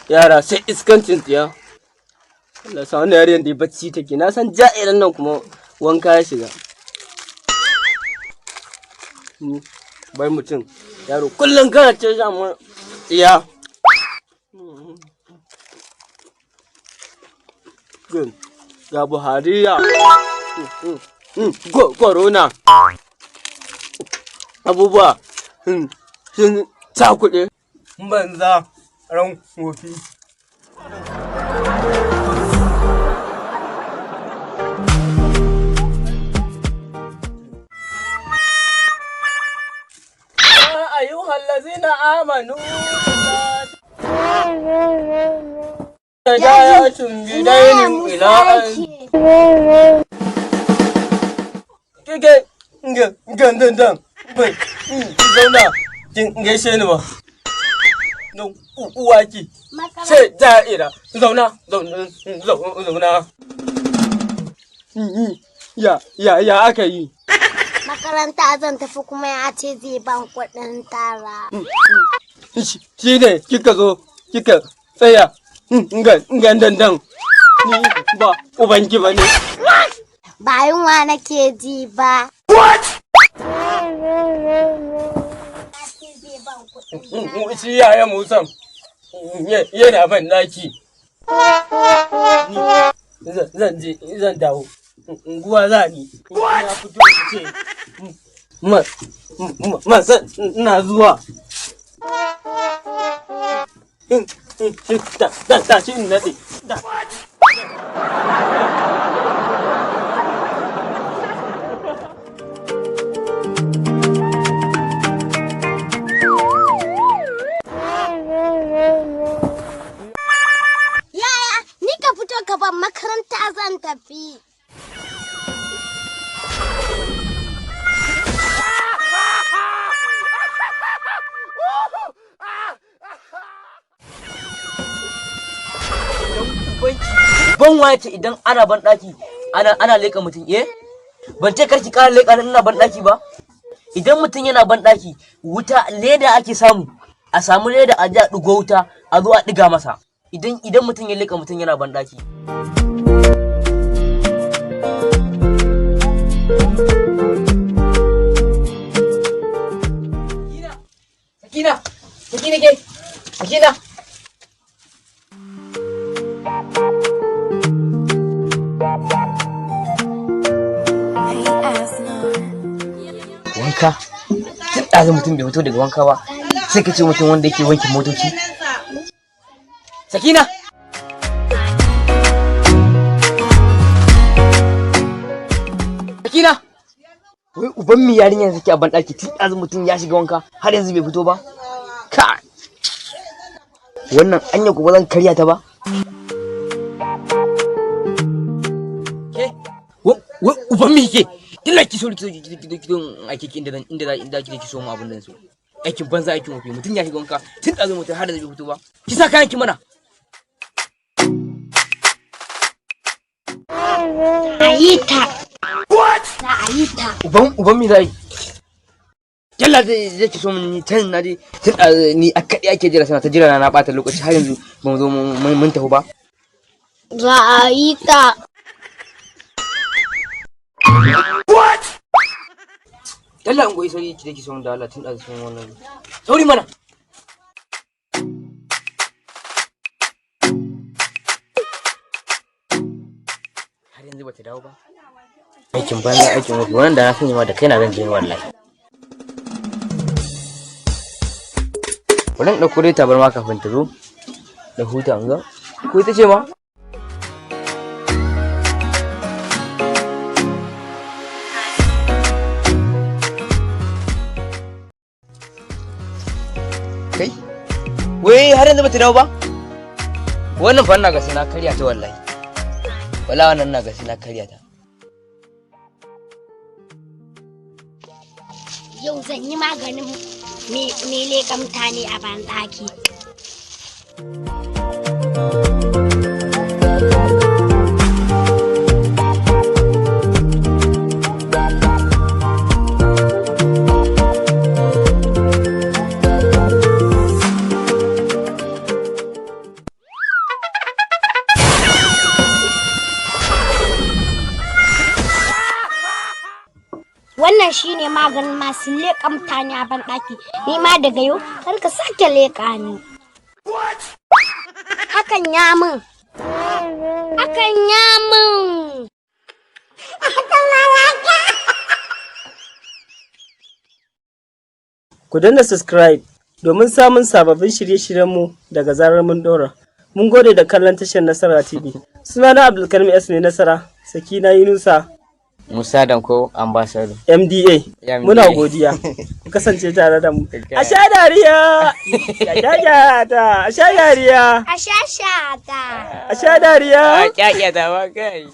Yara sai iskancin tsiya. Allah sa wannan yarinyar da bacci take. Na san ja'iran nan kuma wanka ya shiga. Bai mutum yaro kullum kana ce sha mu tsiya. Ga Buhari ya corona abubuwa sun cakuɗe banza ran wofi. Ayyuhallazina amanu tadayatun bidainin ila an kike gandandan bai ki zauna kin gaishe ni ba don uwa ki sai da'ira zauna zauna zauna. Ya ya ya aka yi Makaranta zan tafi kuma ya ce zai ban kuɗin tara. Shi ne kika zo kika tsaya gandandan, ni ba ubanki ba ne. Ba yunwa nake ji ba. Shi yaya Musan yana ban daki, zan je zan dawo, unguwa za ni, na fito ce ma ina zuwa. Ta shi in naɗe. Yaya, ni ka fito ka ban makaranta zan tafi. Ban wace idan ana ban daki ana leka mutum, eh, ban ce karki kara leka ina ban daki ba. Idan mutum yana ban daki, wuta leda ake samu, a samu leda a ji a ɗigo wuta a zo a ɗiga masa idan mutum ya leka mutum yana ban daki. Sakina, Sakina ke, Sakina. Wanka tun ɗazu mutum bai fito daga wanka ba, sai ka ce mutum wanda yake wanke motoci. Sakina, Sakina, wai uban mi yarinyar take a banɗaki tun ɗazu mutum ya shiga wanka har yanzu bai fito ba? Ka wannan anya ko ba zan karya ta ba. Ke, wai uban mi ke? Killa ki so ki ki ki ki aiki ki inda inda inda ki so mu abin da so. Aikin banza, aikin wofi, mutum ya shiga wanka tun ɗazu mutum har yanzu bai fito ba. Ki sa kayan ki mana. A yi ta. Za a yi ta. Uban mi zai? Yalla zai ki so mun ni can na je tun ni a kaɗai ake jira, sana ta jira na ɓata lokaci har yanzu ba mu zo mun tafi ba. Za a yi ta. Yalla in goyi sauri ki so mun da Allah tun ɗazu sun wannan. Sauri mana. Har yanzu bata dawo ba. Aikin banza, aikin wofi, wannan da na sani ma da kaina zan je ni wallahi. Bari in ɗauko dai tabarma kafin ta zo da huta in ga. Ko ita ce ma? Kai? Wai har yanzu bata dawo ba? Wannan fa ina ga sai na karya ta wallahi. Wala wannan ina ga sai na karya ta. Yau zan yi maganin me leƙa mutane a banɗaki. Wannan shine maganin masu leƙa mutane a banɗaki. Ni ma daga yau kar ka sake leƙa ni. Hakan ya min. Hakan ya min. Ku danna subscribe domin samun sababbin shirye-shiryenmu daga zarar mun ɗora. Mun gode da kallon tashar Nasara TV. Sunana Abdulkarim S. Mai Nasara, Sakina Yunusa, Musa Danko Ambassador. MDA. MDA. Muna godiya. Ku kasance tare da mu. A sha dariya! Ya ya ta! A sha dariya! A sha sha ta. A sha dariya! Kyakyata ba kai.